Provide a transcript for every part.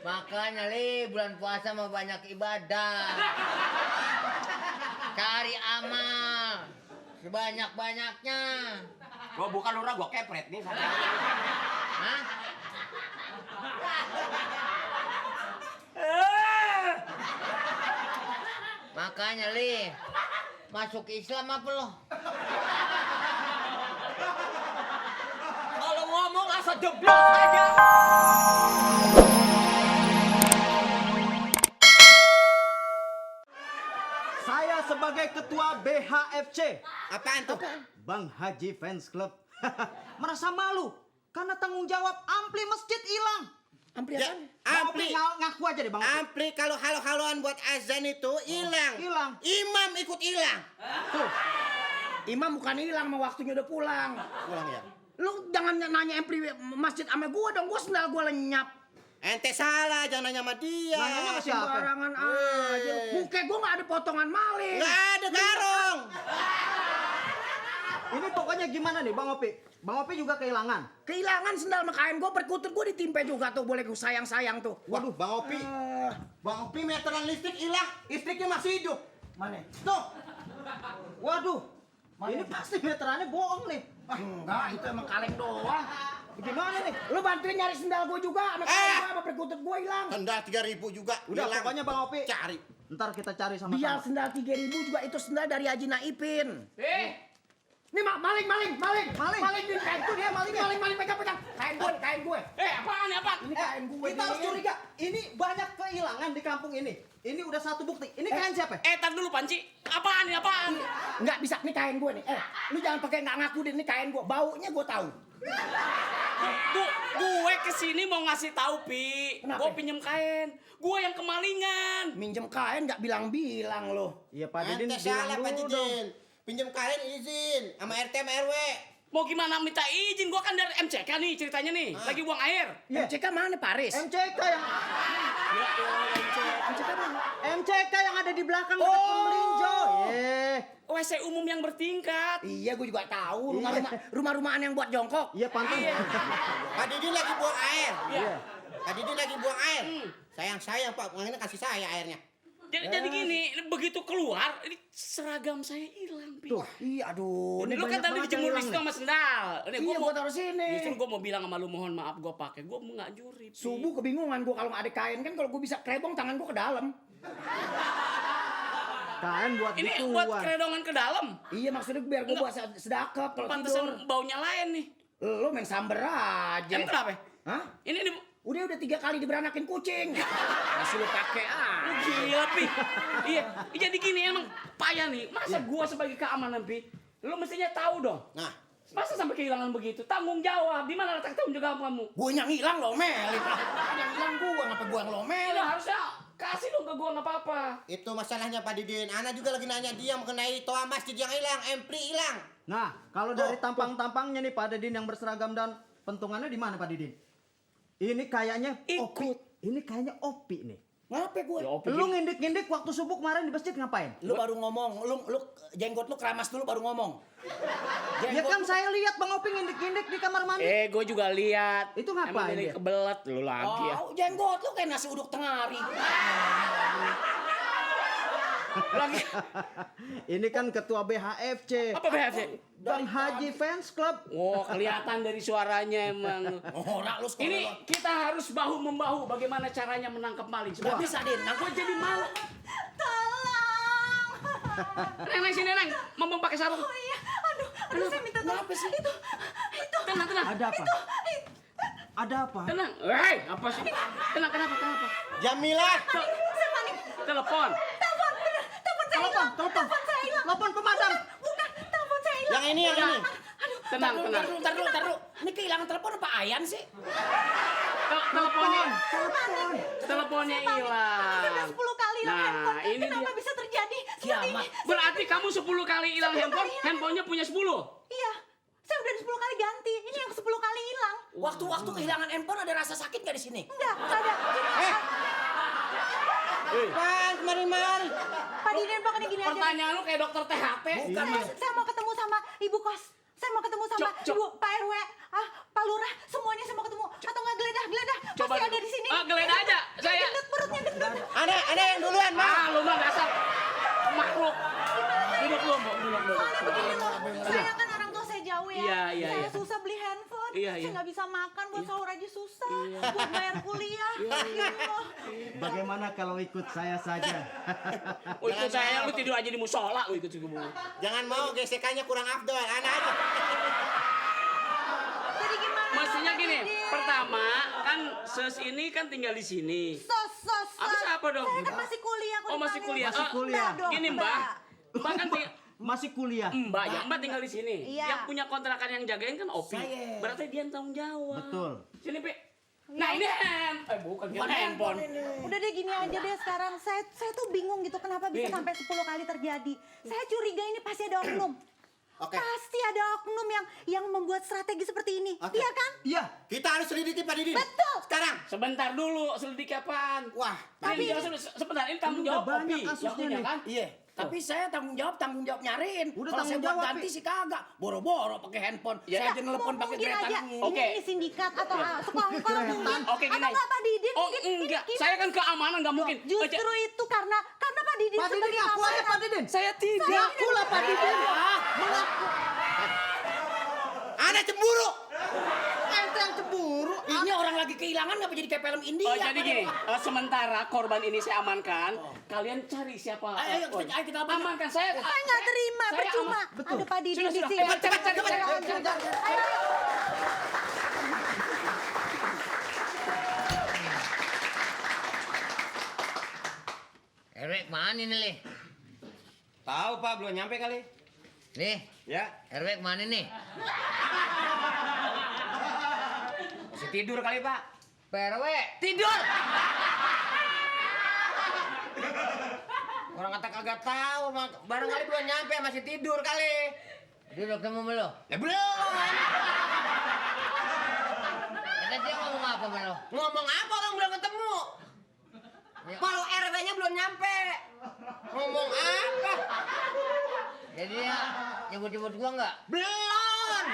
Makanya bulan puasa mau banyak ibadah. Cari amal sebanyak-banyaknya. Gua bukan lurah, gua kepret nih. Hah? Makanya masuk Islam apa lo? Kalau ngomong asal jeblos aja. Saya sebagai ketua BHFC, Apaan tuh? Bang Haji Fans Club, merasa malu karena tanggung jawab ampli masjid hilang. Ampli Ya, apaan? Bang Opi ampli. ngaku aja deh Bang Opi. Ampli kalau halo-haloan buat azan itu hilang. Hilang. Imam ikut hilang. Tuh. Imam bukan hilang, mau waktunya udah pulang. Pulang ya. Lu jangan nanya ampli masjid sama gua dong, gua sendal gua lenyap. Ente salah, jangan nanya sama dia. Nanyanya sama siapa? Sembarangan aja. Muka gua nggak ada potongan maling. Nggak ada garong. Ini pokoknya gimana nih Bang Opi? Bang Opi juga kehilangan. Kehilangan sendal sama kain gua, perkutut gua ditimpe juga tuh, boleh gua sayang-sayang tuh. Waduh Bang Opi, Bang Opi meteran listrik hilang, istrinya masih hidup. Mana? tuh. Waduh, ini pasti meterannya bohong nih. Enggak, itu emang kaleng doang. Gimana nih? Lu bantuin nyari sendal gua juga, sama kain gua, sama perkutut gua hilang. Sendal 3.000 juga Udah hilang. pokoknya Bang Opi, Cari. ntar kita cari Biar sama-sama. sendal 3.000 juga itu sendal dari Haji Naipin. Ini maling nih, kain tuh dia maling pegang kain gue. Apaan? Ini kain gue. Kita harus curiga. Ini banyak kehilangan di kampung ini. Ini udah satu bukti. Ini kain siapa? Tar dulu Panci. Apaan? Enggak bisa, nih kain gue nih. Lu jangan pakai nggak ngaku deh, ini kain gue. Baunya gue tahu. Gue kesini mau ngasih tahu Pi. Kenapa? Gue pinjem kain. Gue yang kemalingan. Minjem kain nggak bilang-bilang lo. Iya Pak Didin Ente bilang salah Pak dulu dong. Didin. Pinjam kain izin sama RT sama RW. Mau gimana minta izin? Gue kan dari MCK nih ceritanya nih. Lagi buang air. Iya. MCK mana Paris? MCK yang MCK mana? MCK yang ada di belakang dekat Melinjo. WC umum yang bertingkat. Iya, gue juga tahu. Iya. Rumah-rumahan yang buat jongkok. Iya pantas. Pak Didin lagi buang air. Iya. Pak Didin lagi buang air. Sayang Pak, makanya kasih saya airnya. Jadi gini, begitu keluar, ini seragam saya hilang, Pi. Tuh. Iya, aduh. Ini Lu kan banyak tadi banget dijemur yang di situ hilang sama sendal. Ini Iya, gue taruh sini. Justru gue mau bilang sama lu, mohon maaf gue pakai. Gue nggak juri. Pi. Subuh kebingungan gue kalau nggak ada kain kan, kalau gue bisa krebong tangan gue ke dalam. Kain buat Ini gituan. buat keredongan ke dalam. Iya, maksudnya biar gue buat sedekap kalau tidur. Pantesan baunya lain nih. Lu main samber aja. Emang kenapa? Hah? Ini Udah 3 kali diberanakin kucing. Masih lu pakai lu gila, Pi. Iya, jadi gini emang payah nih. Masa gua sebagai keamanan, Pi? Lu mestinya tahu dong. Nah, Masa sampai kehilangan begitu? Tanggung jawab. Di mana letak tanggung jawab kamu? Gue yang hilang lomelin. Yang hilang gue, ngapa gue yang Lu lomelin? harusnya kasih dong ke gua nggak apa-apa. itu masalahnya Pak Didin. Ana juga lagi nanya dia mengenai toa masjid yang hilang, ampli hilang. Nah, kalau dari tampang-tampangnya nih Pak Didin yang berseragam dan pentungannya di mana Pak Didin? Ini kayaknya Opi. Ini kayaknya Opi nih. Ngapa gue? Lu ngindik-ngindik waktu subuh kemarin di masjid ngapain? Lu baru ngomong, lu jenggot lu keramas dulu baru ngomong. Ya kan saya lihat Bang Opi ngindik-ngindik di kamar mandi. Gue juga lihat. Itu ngapain Emang ini dia? kebelet lu lagi ya. Oh, jenggot lu kayak nasi uduk tengari. Lagi. Ini kan ketua BHFC. Apa BHC? Bang Haji Fans Club. Oh, kelihatan dari suaranya emang. Oh, nak lu sekolah. Ini kita harus bahu membahu bagaimana caranya menangkap maling. Gak bisa, Din. Nah, gue jadi malu. Tolong. Neneng sini, Neng. Mau pakai sarung. Oh iya, aduh saya minta tolong. Kenapa sih? Itu. Tenang. Ada apa? Ada apa? Tenang. Apa sih? Tenang, kenapa? Jamilah. Saya panik. Telepon. Telepon saya hilang. Telepon. Saya hilang. Telepon pemadam. Bukan, telepon saya hilang. Yang ini. Tenang. Ntar dulu. Ini kehilangan telepon apa Ayan sih? Teleponnya. Teleponnya Saya hilang. udah 10 kali hilang Nah, handphone. ini Kenapa dia. bisa terjadi seperti Kiamat. ini? Berarti kamu 10 kali hilang 10 handphone, kali hilang. handphonenya punya 10. Iya, saya udah 10 kali ganti. Ini yang 10 kali hilang. Waktu-waktu kehilangan handphone ada rasa sakit gak di sini? Enggak ada. Pan, kemari-mari. Pak Didin, Pak, gini aja. Pertanyaan lu kayak dokter THT. Saya mau ketemu sama ibu kos. Saya mau ketemu sama Cok. ibu Pak RW, Pak Lurah, semuanya saya mau ketemu. Atau nggak geledah, pasti ada di sini. Geledah aja. Iya. Saya susah beli handphone. Iya. Saya nggak bisa makan buat sahur aja susah. Buat bayar kuliah. Ya Allah. Bagaimana kalau ikut saya saja? Oh, ikut saya, lu tidur aja di musola, lu ikut juga. Jangan mau gesekannya kurang afdol. Ana aja. Jadi gimana? Mestinya Pak gini, Didin? pertama kan Ses ini kan tinggal di sini. Sos. Abis apa dong? Saya kan masih kuliah. kok Oh, masih dipanggil. kuliah. Masih kuliah. Mbak dong, Gini Mbak, Mbak kan Masih kuliah. Mbak ya, Mbak tinggal di sini. Iya. Yang punya kontrakan yang jagain kan Opi. Saya. Berarti dia yang tanggung jawab. Betul. Sini, Pi. Nah, ini bukan handphone. Udah deh gini aja deh sekarang. Saya tuh bingung gitu kenapa bisa Bi. sampai 10 kali terjadi. Saya curiga ini pasti ada oknum. Oke. Pasti ada oknum yang membuat strategi seperti ini. Oke. Iya kan? Iya. Kita harus selidiki Pak Didin. Betul. Sekarang. Sebentar dulu, selidiki apaan? Wah, Tapi sebentar, ini tanggung jawab Udah banyak Opi. kasusnya Yang punya nih. kan? Iya. Tapi saya tanggung jawab nyariin. Udah Kalau saya tanggung buat jawab, ganti Pi. sih kagak. Boro-boro pakai handphone. Ya. Saya aja nelpon pakai mungkin kereta aja ini. Oke. ini sindikat atau sekongkol mungkin. Oke, gini. Atau nggak Pak Didin? Oh, mungkin enggak. ini Saya kan keamanan, nggak mungkin. Justru itu karena Pak Didin Pak Didin sebagai ngaku aja amanan. Pak Didin. Saya tidak. Ngaku lah Pak Didin. Ana cemburu. Ente yang cemburu. Ini orang lagi kehilangan ngapa jadi kayak film India? Oh, jadi gini, sementara korban ini saya amankan, kalian cari siapa? Ayo, kita amankan saya. Saya nggak terima, Saya percuma. Betul. Ada Pak Didin Sudah, di sudah. sini. Cepat. Ayo. RW mana ini, Le? Tahu Pak, belum nyampe kali. Nih, Ya. RW mana nih? Masih tidur kali Pak. PRW. Tidur. Orang kata kagak tahu, barangkali belum nyampe masih tidur kali. Dia udah ketemu sama lo? Ya belum. Kata dia ngomong apa sama lo? Ngomong apa orang belum ketemu? Kalau RW-nya belum nyampe. Ngomong apa? Jadi dia nyebut-nyebut gua nggak? Belum.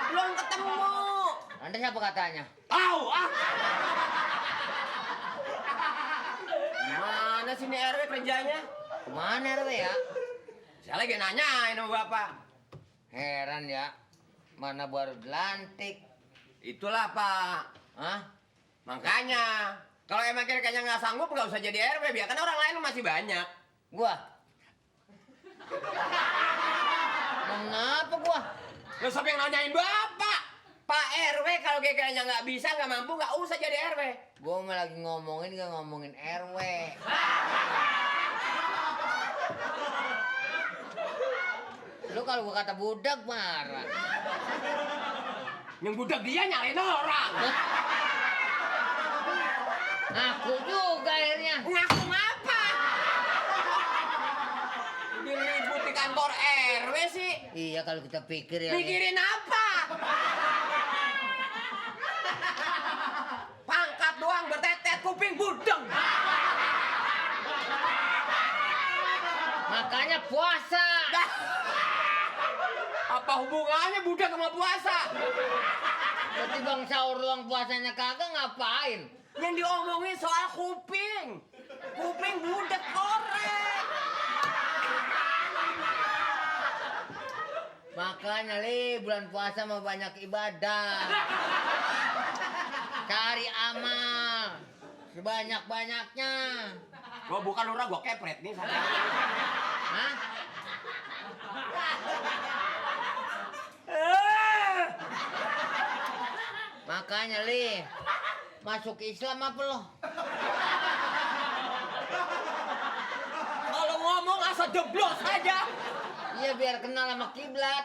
Belum ketemu. Anda siapa katanya? Tahu Mana sini RW kerjanya? Kemana RW ya? Saya lagi nanyain sama Bapak. Heran ya. Mana baru dilantik? Itulah Pak. Hah? Makanya. Kalau emang kayaknya nggak sanggup nggak usah jadi RW. Biarkan orang lain masih banyak. Gua? Mengapa gua? Lo siapa yang nanyain Bapak? Pak RW kalau kayaknya nggak bisa nggak mampu nggak usah jadi RW. Gua mah lagi ngomongin RW. Lu kalau gua kata budak marah. Yang budak dia nyalain orang. Aku juga akhirnya. Ngaku ngapa? Jadi ribut di kantor RW sih. Iya kalau kita pikir ya. Mikirin apa? Pangkat doang bertetet kuping budeng. Makanya puasa. Dah. Apa hubungannya budak sama puasa? Berarti bang sahur ruang puasanya kagak ngapain? Yang diomongin soal kuping. Kuping budak korek. Makanya Le, bulan puasa mah banyak ibadah. Cari amal. Sebanyak-banyaknya. Gua bukan lurah, gua kepret nih. Hah? Makanya Le, masuk Islam apa lo? Kalau ngomong asal jeblos aja. Iya biar kenal sama kiblat.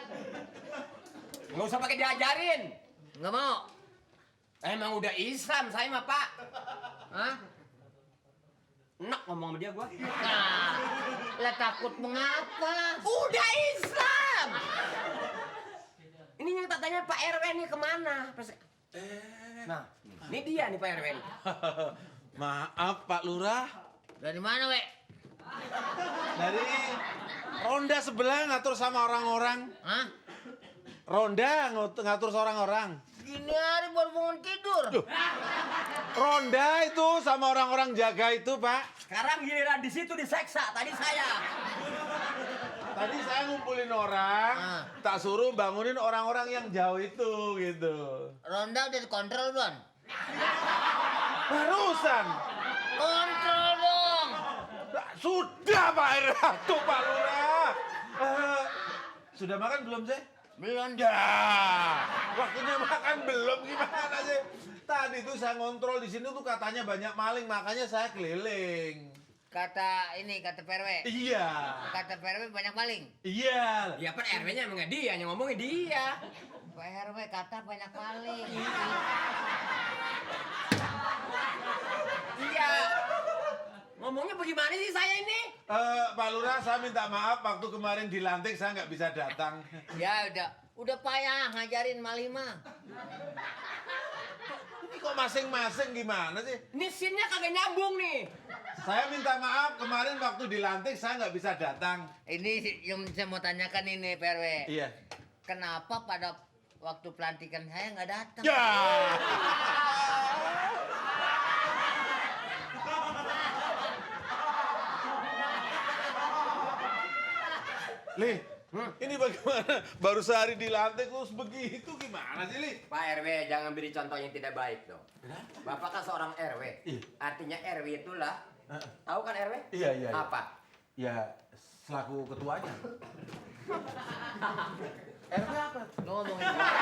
Nggak usah pakai diajarin. Nggak mau? Emang udah Islam saya mah Pak. Hah? Enak ngomong sama dia gua. Nah, lah takut mengapa? Udah Islam. Ini yang tanya Pak RW nih kemana? Nah, ini dia nih Pak RW. Maaf Pak Lurah, Dari mana, we? dari ronda sebelah ngatur sama orang-orang. Hah? Ronda ngatur sama orang-orang. Gini hari baru bangun tidur. Ronda itu sama orang-orang jaga itu Pak. Sekarang giliran di situ diseksa tadi saya. Tadi saya ngumpulin orang, tak suruh bangunin orang-orang yang jauh itu gitu. Ronda udah dikontrol belum? Barusan. Kontrol dong. Sudah Pak Ratu, Pak Lurah. Sudah makan belum sih? Belum. Ya, waktunya makan belum gimana sih? Tadi tuh saya ngontrol di sini tuh katanya banyak maling, makanya saya keliling. Kata PRW. Iya. Kata PRW banyak maling. Iya. Ya kan RW-nya emang dia, yang ngomongin dia. PRW kata banyak maling. Iya. Ngomongnya bagaimana sih saya ini? Pak Lurah, saya minta maaf waktu kemarin dilantik saya nggak bisa datang. Ya udah payah ngajarin Malima. Ini kok masing-masing gimana sih? Ini scene-nya kagak nyambung nih. Saya minta maaf kemarin waktu dilantik saya nggak bisa datang. Ini yang saya mau tanyakan ini PRW. Iya. Kenapa pada waktu pelantikan saya nggak datang? Ya. Lih, ini bagaimana? Baru sehari dilantik terus begitu gimana sih, Lih? Pak RW, jangan beri contoh yang tidak baik dong. Bapak kan seorang RW. Iya. Artinya RW itulah. Tahu kan RW? Iya, iya. Apa? Ya, selaku ketuanya. RW apa? Lu ngomongin gua.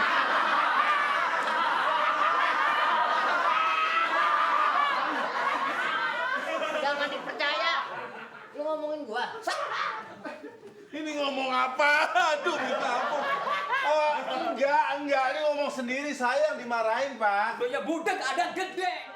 Jangan dipercaya. Lu ngomongin gua. Ini ngomong apa? Aduh, minta ampun. Enggak. Ini ngomong sendiri. Saya yang dimarahin, Pak. Lo ya budak ada gede.